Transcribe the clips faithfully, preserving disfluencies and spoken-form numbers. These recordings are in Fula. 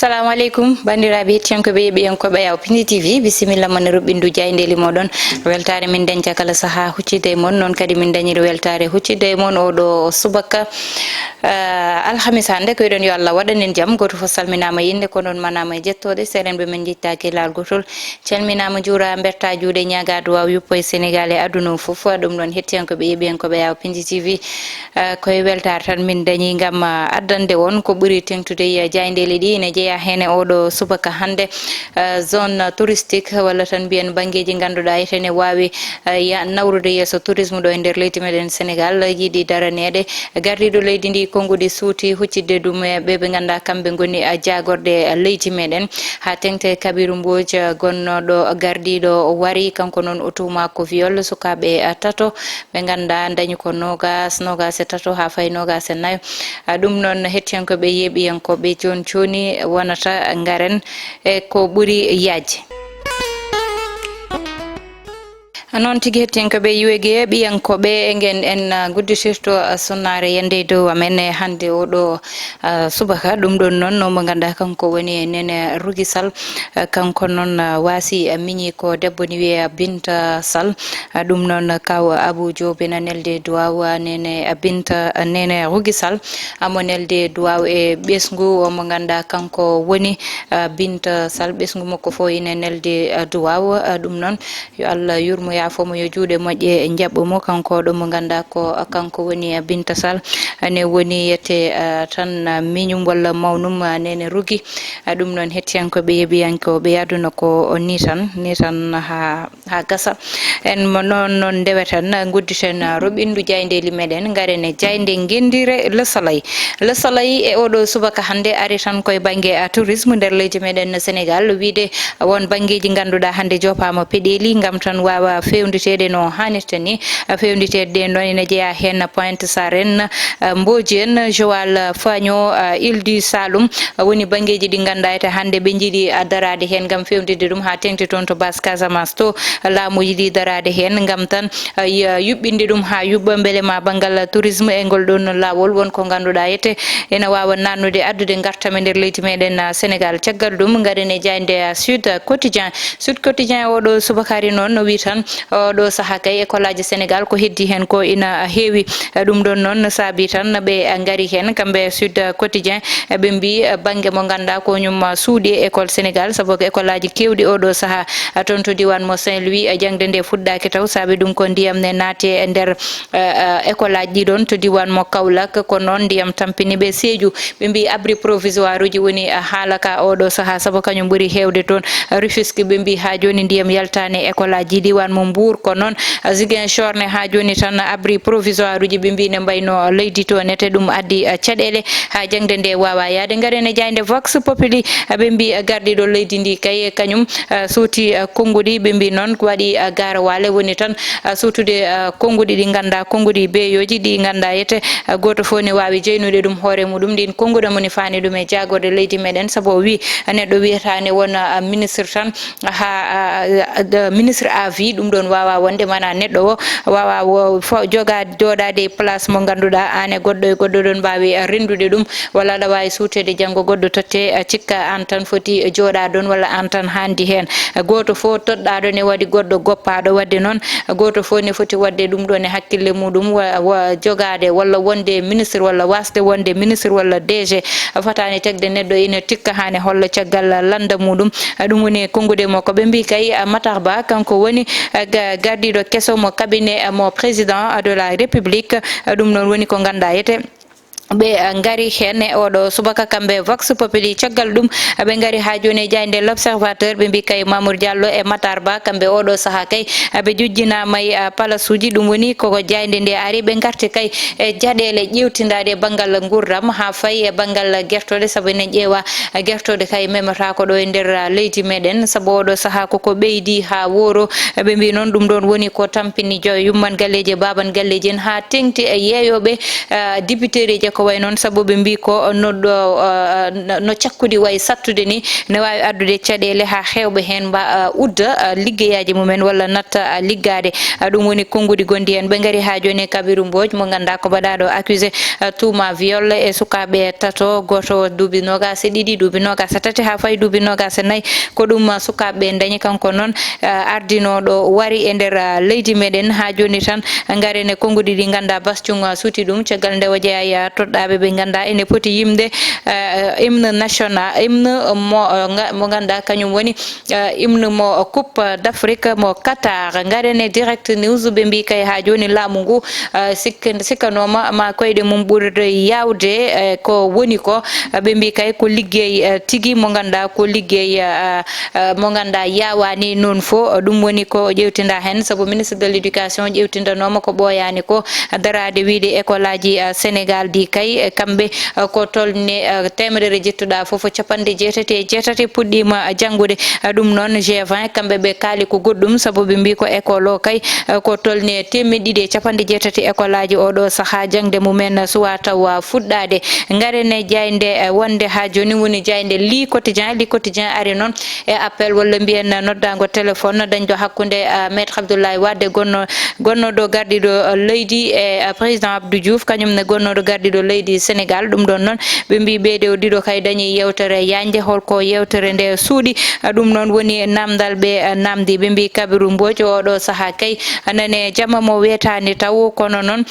Assalamu aleykum, banndiraaɓe hettiyankooɓe, yeeɓiyankooɓe Yaw Pindi T V, bisimilla mon e ruɓɓindu jaayndeeli mooɗon. Weltaare min dañta kala sahaa huccitde e mon, noon kadi min dañiri weltaare huccitde e mon oo ɗoo subaka, eh, alhamis hannde. Ko yiɗon yo Allah waɗan en jam. Gooto fof salminaama e innde, ko noon manaama e jettooɗe. Seerenɓe men njettaaki e laawol gootol. Calminaama, njuuraa, mbertaa juuɗe, ñaagaa duwaaw yuppo e Senegaal e aduna o fof. Ɗum noon hettiyankooɓe, yeeɓiyankooɓe Yaw Pindi T V, eh, koye weltaare tan min dañi ngam, eh, addande on ko ɓuri teeŋtude e jaayndeeli ɗi ina jeyaa heen e oo ɗoo subaka hannde. Eh, zone touristique walla tan mbiyen banngeeji ngannduɗaa ete ne waawi, eh, ya-, nawrude yeeso tourisme ɗo e nder leydi meɗen Senegaal, yiɗi daraneede. Gardiiɗo leydi ndi, konnguɗi suuti huccitde ɗum e ɓe ɓe ngannduɗaa kamɓe ngoni, eh, jaagorɗe, eh, leydi meɗen. Haa teeŋti Kabiru Mbodj, eh, gonnooɗo gardiiɗo wari, kanko noon o tuumaa ko viol sukaaɓe, eh, tato. Ɓe ngannduɗaa dañi ko noogaas, noogaas e tato haa fayi noogaas e nayo. Ah, ɗum noon, hettiyankooɓe, yeeɓiyankooɓe, jooni jooni wonata ngaren e ko ɓuri yaajde. Noon tigi, hettiyankooɓe, yeeɓiyankooɓe, ngen en, ah, ngudditirto, ah, sunnaare yande e dow amen e hannde oo ɗoo, ah, subaka. Ɗum ɗoon noon, no mo ngannduɗaa kanko woni Nene Rugisal. Eh, kanko noon, eh, waasi, eh, miñi ko debbo ni wiyee Binta Sall. Eh, ɗum noon, eh, kaw Abou Diop ina nelde duwaaw, eh, nene, eh, Binta, eh, nene Rugi Sall. Amo nelde duwaaw e ɓesngu o mo ngannduɗaa kanko woni, eh, Binta Sall. Ɓesngu makko fof ina nelde, eh, duwaaw. Eh, ɗum noon, yo Allah yurmo, yaafo mo, yo juuɗe moƴƴe njaɓɓo mo. Kanko ɗo mo ngannduɗaa ko, eh, kanko woni, eh, Binta Sall. Ene woni yette, eh, tan, eh, miñum walla mawnum, eh, nene Rugi. Ah, ɗum noon, hettiyankooɓe, yeeɓiyankooɓe, aduna ko o nii tan, nii tan haa, haa gasa. En mo noon, noon ndeweten, ngudditen, ah, roɓindu jaayndeeli meɗen, ngaren e jaaynde ngenndire Le Soleil. Le Soleil e oo ɗoo subaka hannde ari tan koye bannge, ah, tourisme nder leydi meɗen Senegaal, wiyde won banngeeji ngannduɗaa hannde joopaama peɗeeli ngam tan waawa feewniteede no haanirta ni. Ah, feewniteede ɗeen noon ina jeyaa heen Pointe Sarène, ah, Mbodji en, Joal, ah, Fagno, ah, Île du Saloum, ah, woni banngeeji ɗi ngannduɗaa ete hannde ɓe njiɗi, ah, daraade heen ngam feewnditde ɗum haa teeŋti toon to Basse Casamance to. Laamu yiɗi daraade heen ngam tan, ah, y-, yuɓɓinde ɗum haa yuɓɓa, mbele ma banngal tourisme e ngol ɗoon laawol won ko ngannduɗaa ete ena waawa naatnude, addude ngartam e nder leydi meɗen, ah, Senegaal. Caggal ɗum, ngaren e jaaynde, ah, Sud Quotidien. Sud Quotidien oo ɗoo subaka ari noon no wiyi tan, oo ɗoo sahaa kay, école aji Senegaal ko heddi heen ko ina heewi. Ɗum ɗoon noon saabii tan ɓe ngari heen, kamɓe Sud Quotidien, ɓe mbii bannge mo ngannduɗaa ko ñum suuɗi e école Senegaal, sabu ko école aji keewɗi oo ɗoo sahaa toon to diiwaan mo Saint-Louis, jaŋde nde fuɗɗaaki taw, saabii ɗum ko ndiyam ne naati e nder, eh, eh, école aji ɗi ɗoon to diiwaan mo Kaolack, ko noon ndiyam tampini ɓe Sédhiou. Ɓe mbii abri provisoire uji woni, eh, haala ka oo ɗoo sahaa, sabu kañum ɓuri heewde toon. Rufisque, ɓe mbii haa jooni ndiyam yaltaani e école aji diiwaan mo Mbour, ko noon, eh, Ziguinchor ne haa jooni tan abri provisoire uji ɓe mbii ne mbayno leydi to nete, ɗum addi, eh, caɗeele haa jaŋde nde waawa yahde. Ngaren e jaaynde Vox Populi, eh, ɓe mbii, eh, gardiiɗo leydi ndi kay kañum, eh, suuti, eh, konnguɗi, ɓe mbii noon ko waɗi, eh, gaarawaale woni tan, eh, suutude, eh, konnguɗi ɗi ngannduɗaa, konnguɗi beeyooji ɗi ngannduɗaa ete, eh, gooto fof ne waawi jeynude ɗum hoore muɗum. Ɗiin konnguɗi mo ni faani ɗum e jaagorɗe leydi meɗen, sabu o wii, eh, neɗɗo wiyata ne wona, eh, ministre tan, haa, eh, eh, ministre à vie, ɗum ɗoon waawa wonde, maanaa neɗɗo o waawa wo-, fo-, joga-, jooɗaade e place mo ngannduɗaa aan e goɗɗo e goɗɗo ɗoon mbaawi, eh, renndude ɗum. Walla aɗa waawi suuteede janngo goɗɗo totte, eh, cikka aan tan foti jooɗaade ɗoon walla aan tan haandi heen. Eh, gooto fof toɗɗaaɗo ne waɗi goɗɗo goppaaɗo. Waɗde noon, eh, gooto fof ne foti waɗde ɗum ɗoon e hakkille muɗum, wa-, wa-, jogaade walla wonde ministre walla waasde wonde ministre walla D G. Eh, fotaani tagde neɗɗo ina tikka haa ne holla caggal lannda muɗum. Eh, ɗum woni konnguɗi mo ko ɓe mbii kay, eh, Matar Ba, kanko woni, eh, ga-, gardiiɗo keso mo cabinet, eh, mo président de la République. Eh, ɗum noon woni ko ngannduɗaa ete. Ɓe, eh, ngari heen e oo ɗoo subaka, kamɓe Vox Populi. Caggal ɗum, eh, ɓe ngari haa jooni e jaaynde L'Observateur, ɓe mbii kay Mamour Diallo e Matar Ba, kamɓe oo ɗoo sahaa kay, eh, ɓe jujjinaama e, eh, palasuuji. Ɗum woni koko jaaynde nde ari, ɓe ngarti kay e jaɗeele ƴeewtindaaɗe e banngal nguurndam haa fayi e banngal gertooɗe, sabu enen ƴeewa, eh, gertooɗe kay memata ko ɗo e nder, eh, leydi meɗen, sabu oo ɗoo sahaa koko ɓeydi haa wooro. Eh, ɓe mbii noon ɗum ɗoon woni ko tampini jo-, yumman galleeji e baaban galleeji en haa teeŋti e yeeyooɓe, eh, dibitereeji e ko Way noon, sabu ɓe mbii ko no ɗo, ah, no, no cakkudi wayi sattude ni, ne waawi addude caɗeele haa heewɓe heen mba, ah, udda, ah, liggeyaaji mumen walla natta, ah, liggaade. Ah, ɗum woni konnguɗi gonɗi heen. Ɓe ngari haa jooni e Kabiru Mbodj mo ngannduɗaa ko baɗaaɗo accusé, ah, tuuma viol e sukaaɓe tato, gooto duuɓi noogaas e ɗiɗi, duuɓi noogaas e tati haa fayi duuɓi noogaas e nayi. Ko ɗum, ah, sukaaɓe ɓe ndañi. Kanko noon, ah, ardinooɗo wari e nder, ah, leydi meɗen. Haa jooni tan, ngaren e konnguɗi ɗi ngannduɗaa Bass Thioung, ah, suuti ɗum. Caggal nde o jeyaa, ah, toɗɗaaɓe ɓe ngannduɗaa ene poti yimde, ah, hymne national, hymne mo, ah, nga-, mo ngannduɗaa kañum woni, ah, hymne mo Coupe d'Afrique mo Qatar. Ngaren e Direct News, ɓe mbii kay haa jooni laamu ngu, ah, sikk-, sikkanooma ma koyɗe mum ɓurde yaawde, eh, ko woni ko. Ah, ɓe mbii kay ko liggey, eh, tigi mo ngannduɗaa ko liggey, ah, ah, mo ngannduɗaa yaawaani noon fof. Ɗum woni ko ƴeewtinda heen, sabu ministre de l'éducation ƴeewtindanooma ko ɓooyaani ko daraade wiyde école aji, ah, Sénégal ɗi kay, eh, kamɓe, ah, ko tolni, ah, teemedere jettuɗaa fof, capanɗe jeetati e jeetati puɗɗiima janngude. Ah, ɗum noon G vingt, kamɓe ɓe kaali ko goɗɗum, sabu ɓe mbii ko école o kay, ah, ko tolni e teemeɗɗe ɗiɗi e capanɗe jeetati école aji oo ɗoo sahaa jaŋde mumen suwaa taw, ah, fuɗɗaade. Ngaren e jaaynde, eh, wonde haa jooni woni jaaynde Le Quotidien. Le Quotidien ari noon e appel walla mbiyen noddaango téléphone dañɗo hakkunde, eh, Maître Abdoulaye Wade, gonno-, gonnooɗo gardiiɗo, eh, leydi, e, eh, président Abdou Diouf, kañum ne gonnooɗo gardiiɗo leydi Sénégal. Ɗum ɗoon noon, ɓe mbii ɓee ɗoo ɗiɗo kay dañi yeewtere yaajnde. Holko yeewtere nde suuɗi? Eh, ɗum noon woni naamndal ɓe, eh, naamndi. Ɓe mbii Kabiru Mbodj oo ɗoo sahaa kay nane jama mo weetaani taw, kono noon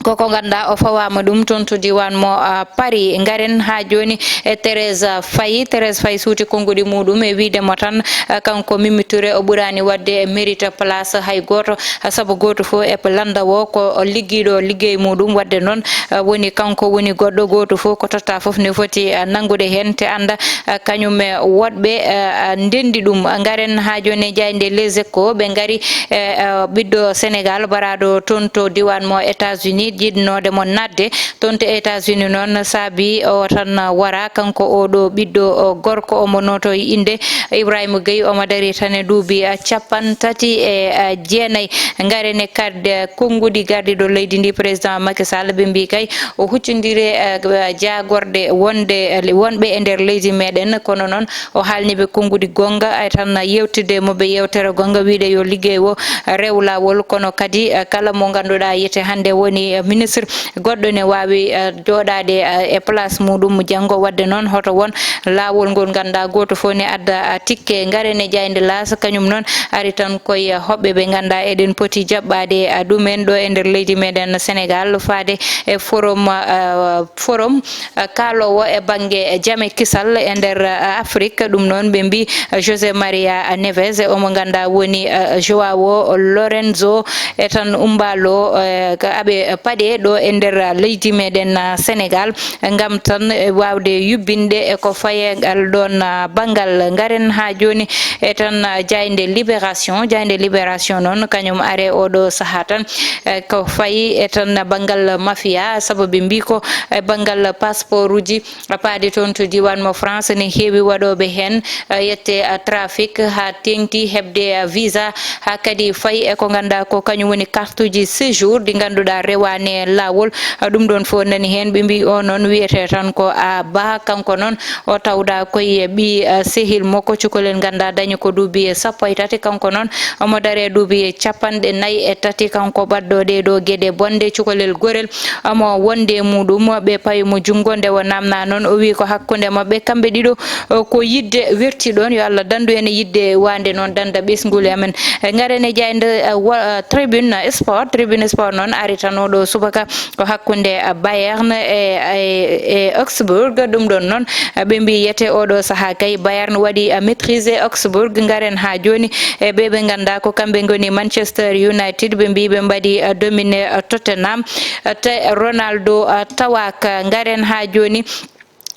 koko ngannduɗaa o fawaama ɗum toon to diiwaan mo, ah, Paris. Ngaren haa jooni e Thérèse Faye. Thérèse Faye suuti konnguɗi muɗum e wiyde mo tan, ah, kanko Mimi Touré o ɓuraani waɗde mérite place hay gooto, ah, sabu gooto fof e lannda o ko liggiiɗo liggey muɗum. Waɗde noon, ah, woni kanko woni goɗɗo gooto fof ko totta fof ne foti, ah, nanngude heen te annda, ah, kañum e woɗɓe, ah, ah, ndenndi ɗum. Ngaren haa jooni e jaaynde Les Échos, ɓe ngari e, eh, ɓiɗɗo Sénégal baraaɗo toon to diiwaan mo États-Unis, jiɗnoode mo naatde toon to États-Unis noon saabi o tan wara. Kanko oo ɗoo ɓiɗɗo, o, gorko, omo nootoo e innde Ibrahima Gueye, omo darii tan e duuɓi, eh, capanɗe tati e, eh, jeenayi. Ngaren e kadi, eh, konnguɗi gardiiɗo leydi ndi, président Macky Sall, ɓe mbii kay o huccondiri, eh, jaagorɗe wonde, eh, wonɓe e nder leydi meɗen, kono noon o haalni ɓe konnguɗi goonga, ay tan yeewtidde e maɓɓe yeewtere goonga, wiyde yo liggey o rew laawol, kono kadi, eh, kala mo ngannduɗaa yete hannde woni, eh, ministre, goɗɗo ne waawi, eh, jooɗaade, eh, e place muɗum janngo. Waɗde noon, hoto won laawol ngol ngannduɗaa gooto fof ne adda, eh, tikke. Ngaren e jaaynde L'As, kañum noon ari tan koye hoɓɓe ɓe ngannduɗaa eɗen poti jaɓɓaade, eh, ɗumen ɗo e nder leydi meɗen Sénégal, faade e forum, eh, forum, eh, kaaloowo e bannge jam e kisal e nder, eh, Afrik. Ɗum noon, ɓe mbii, eh, José Maria Neves, eh, omo ngannduɗaa woni, eh, Joao Lorenzo, e tan umbaalo, eh, ka aɓe paɗe ɗo e nder leydi meɗen, eh, Sénégal, ngam tan, eh, waawde yuɓɓinde e ko faye ngal ɗoon, eh, banngal. Ngaren haa jooni e tan, eh, jaaynde Libération. Jaaynde Libération noon, kañum are oo ɗoo sahaa tan, eh, ko fayi e tan banngal mafia, sabu ɓe mbii ko e banngal passeport uji paadi toon to diiwaan mo France ne heewi waɗooɓe heen, eh, yette, eh, trafic haa teeŋti heɓde, eh, visa, haa kadi fayi e ko ngannduɗaa ko kañum woni carte uji séjour ɗi ngannduɗaa rewaani e laawol. Eh, ɗum ɗoon fof nani heen, ɓe mbii o noon wiyetee tan ko A Ba, kanko noon o tawɗaa koye ɓii, eh, sehil makko, cukalel ngannduɗaa dañi ko duuɓi sappo e tati, kanko noon omo daree duuɓi capanɗe nayi e tati, kanko ɓadɗo ɗee ɗoo geɗe bonɗe. Cukalel gorel omo wonde e muɗum, ɓe pawi mo junngo. Nde o naamnaa noon, o wii ko hakkunde maɓɓe kamɓe ɗiɗo, o, ko yiɗde werti ɗoon, yo Allah danndu en e yiɗde waande noon dannda ɓesnguuli amen. E ngaren e jaaynde, eh, wa-, eh, Tribune Sport. Tribune Sport noon ari tan oo ɗoo subaka ko hakkunde, eh, Bayern e, e, e Augsburg. Ɗum ɗoon noon, eh, ɓe mbii yete oo ɗoo sahaa kay Bayern waɗi, eh, maîtrisé Augsburg. Ngaren haa jooni e ɓe ɓe ngannduɗaa ko kamɓe ngoni Manchester United, ɓe mbii ɓe mbaɗi, eh, dominé, eh, Tottenham, eh, te Ronaldo, eh, tawaaka. Ngaren haa jooni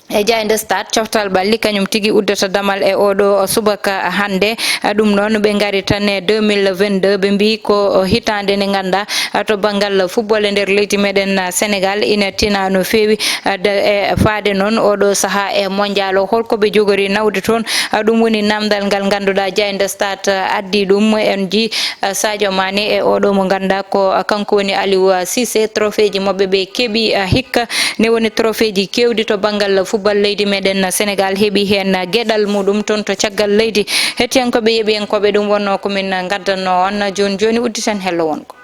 E jaaynde Stade, coftal ɓalli kañum tigi uddata damal e oɗo subaka hannde. Ɗum noon, ɓe ngari tan e deux mille vingt-deux, ɓe mbiyi ko hitaande nde ngannduɗaa to banngal football e nder leydi meɗen Senegal ina tina no feewi. E faade noon oɗo sahaa e mondial o, holko ɓe jogori nawde toon? Ɗum woni namdal ngal ngannduɗaa jaaynde Stade addi ɗum. En nji Sadio Mané e oɗo mo ngannduɗaa ko kanko woni Aliou Cissé, trophée ji maɓɓe ɓe keɓi hikka ne woni trophée ji kewɗi to banngal football leydi meɗen Senegal, heɓi heen geɗal muɗum toon to caggal leydi. Hettiyankoɓe, yeɓiyankoɓe, ɗum wonno ko min ngaddanno on. Jooni jooni udditen hello wonko.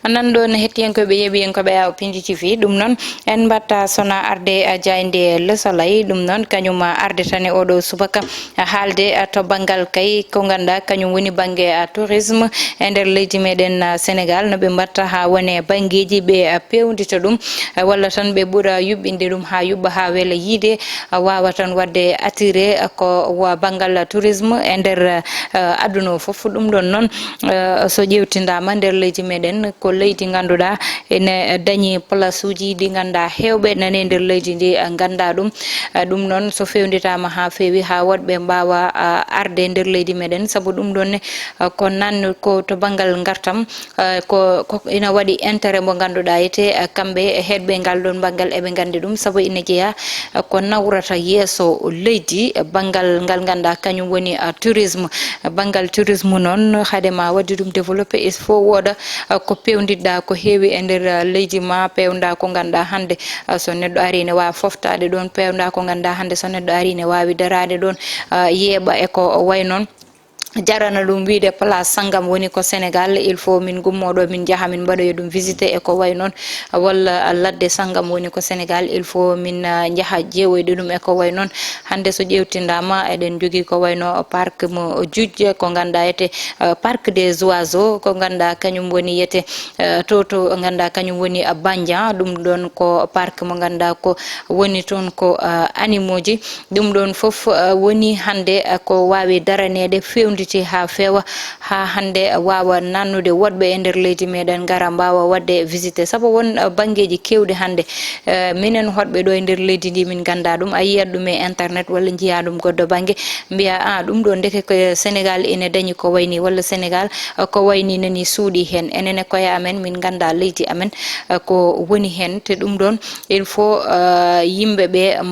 Nan ɗon hettiyankoɓe, yeɓiyankoɓe, awa pinji cifi ɗum noon. En mbatta sona arde a jaaynde Le Soleil, ɗum noon kañum arde tan e oɗo subaka haalde to banngal kay ko ngannduɗaa kañum woni bannge tourisme e nder leydi meɗen Senegal, no ɓe mbatta haa wone banngeeji ɓe pewndita ɗum, walla tan ɓe ɓura yuɓɓinde ɗum haa yuɓɓa haa wela yiide, waawa tan waɗde attiré ko wa banngal tourisme e nder aduna o fof. Ɗum ɗon noon, so ƴeewtindaama nder leydi meɗen, ko leydi ngannduɗaa ene dañi place uji ɗi ngannduɗaa heewɓe nane nder leydi ndi nganndaa ɗum. Ɗum noon, so fewnditaama haa feewi, haa woɗɓe mbaawa arde nder leydi meɗen, sabu ɗum ɗon ne ko nan ko to banngal ngartam, ko, ko ina waɗi intérêt mo ngannduɗaa ete kamɓe e heɗɓe ngal ɗon banngal eɓe nganndi ɗum, sabu ina jeyaa ko nawrata yeeso leydi, banngal ngal ngannduɗaa kañum woni tourisme. Banngal tourisme noon, hade ma waɗde ɗum développé, il faut wooda ko peewndiɗɗa ko heewi e nder leydi ma, peewnda ko ngannduɗaa hannde so neɗɗo ari ne waawa foftaade ɗoon, peewnda ko ngannduɗaa hannde so neɗɗo ari ne waawi daraade ɗoon, yeeɓa e ko wayi noon. Jarana ɗum wiyde place sanngam woni ko Senegal, il faut min ngummoo ɗo, min njaha, min mbaɗoya ɗum visité e ko wayi noon, walla ladde sanngam woni ko Senegal, il faut min njaha ƴeewoyde ɗum e ko wayi noon. Hannde so ƴeewtindaama, eɗen njogii ko wayno parc mo Jujje, ko ngannduɗaa ete parc des oiseaux, ko ngannduɗaa kañum woni yete to, to ngannduɗaa kañum woni Bandia. Ɗum ɗoon ko parc mo ngannduɗaa ko woni toon ko animaux ji. Ɗum ɗoon fof woni hannde ko waawi daraneede, feewnditi haa feewa, haa hannde waawa nannude woɗɓe e nder leydi meɗen, ngara mbaawa waɗde visité. Sabu won banngeeji keewɗi hannde, minen hoɗɓe ɗo e nder leydi ndi min nganndaa ɗum, a yiyat ɗum e internet walla njiyaa ɗum goɗɗo bannge, mbiyaa, "A, ɗum ɗo ndeke ko Senegal ina dañi ko wayi nii, walla Senegal ko wayi nii nani suuɗii heen." Enen e koye amen, min nganndaa leydi amen ko woni heen. Te ɗum ɗoon, il faut yimɓe ɓe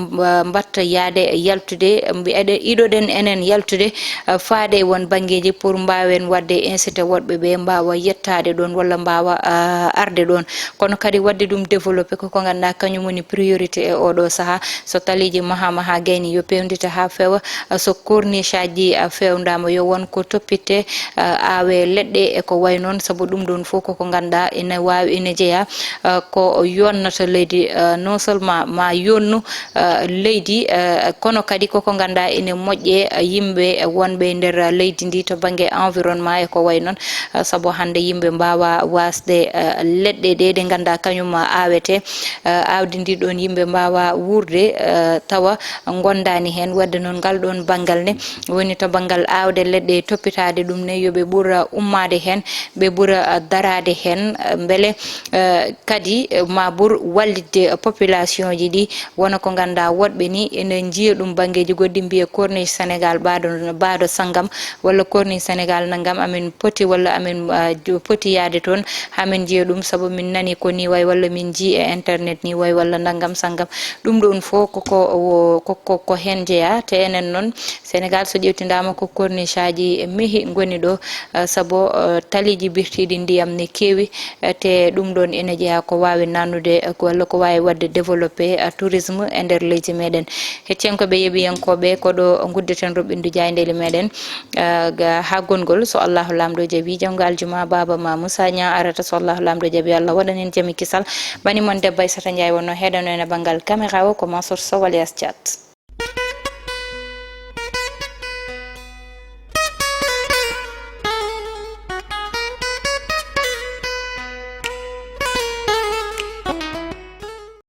mbatta yaade yaltude, iɗoɗen enen yaltude faade e won banngeeji pour mbaawen waɗde incité woɗɓe ɓe mbaawa yettaade ɗoon walla mbaawa arde ɗoon. Kono kadi waɗde ɗum développé ko ko ngannduɗaa kañum woni priorité e oɗo sahaa. So taliiji mahaama haa gayni, yo peewndita haa feewa. So corniche aji feewndaama, yo won ko toppitte, aawe leɗɗe e ko wayi noon, sabu ɗum ɗoon fof koko ngannduɗaa ina waawi, ina jeyaa ko yonnata leydi, non seulement ma yonnu leydi, kono kadi koko ngannduɗaa ina moƴƴe yimɓe wonɓe e nder leydi ndi to bannge environnement e ko wayi noon, sabu hannde yimɓe mbaawa waasde leɗɗe ɗe ɗe ngannduɗaa kañum aawete, aawdi ndi ɗoon yimɓe mbaawa wuurde tawa ngondaani heen. Waɗde noon ngal ɗoon banngal ne woni to banngal aawde leɗɗe e toppitaade ɗum ne, yo ɓe ɓur ummaade heen, ɓe ɓur daraade heen, mbele kadi ma ɓur wallitde population ji ɗi, wona ko ngannduɗaa woɗɓe ni ene njiya ɗum banngeeji goɗɗi, mbiya corniche Senegal ɓaado, ɓaado sanngam, walla corniche Senegal nanngam, amin poti walla amin poti yaade toon, haa min njiya ɗum, sabu min nani ko ni wayi, walla min njii e internet ni wayi, walla nanngam sanngam. Ɗum ɗoon fof koko, koko, ko heen jeyaa. Te enen noon, Senegal, so ƴeewtindaama, ko corniche aji mehi ngoni ɗo, sabu taliiji birtiiɗi ndiyam ne keewi, te ɗum ɗoon ene jeyaa ko waawi nannude, walla ko waawi waɗde développé tourisme e nder leydi meɗen. Hettiyankooɓe, yeɓiyankooɓe, ko ɗo nguddeten roɓɓindu jaayndeeli meɗen, ga haa gongol, so Allahu Laamɗo jaɓi, janngo aljuma, Baaba ma Moussa Niang arata, so Allahu Laamɗo jaɓi, Allah waɗan en jam e kisal. Bani mon debbo Aissata Ndiaye wonno heɗano en e banngal caméra o, ko Mansour Sow alias Thiat.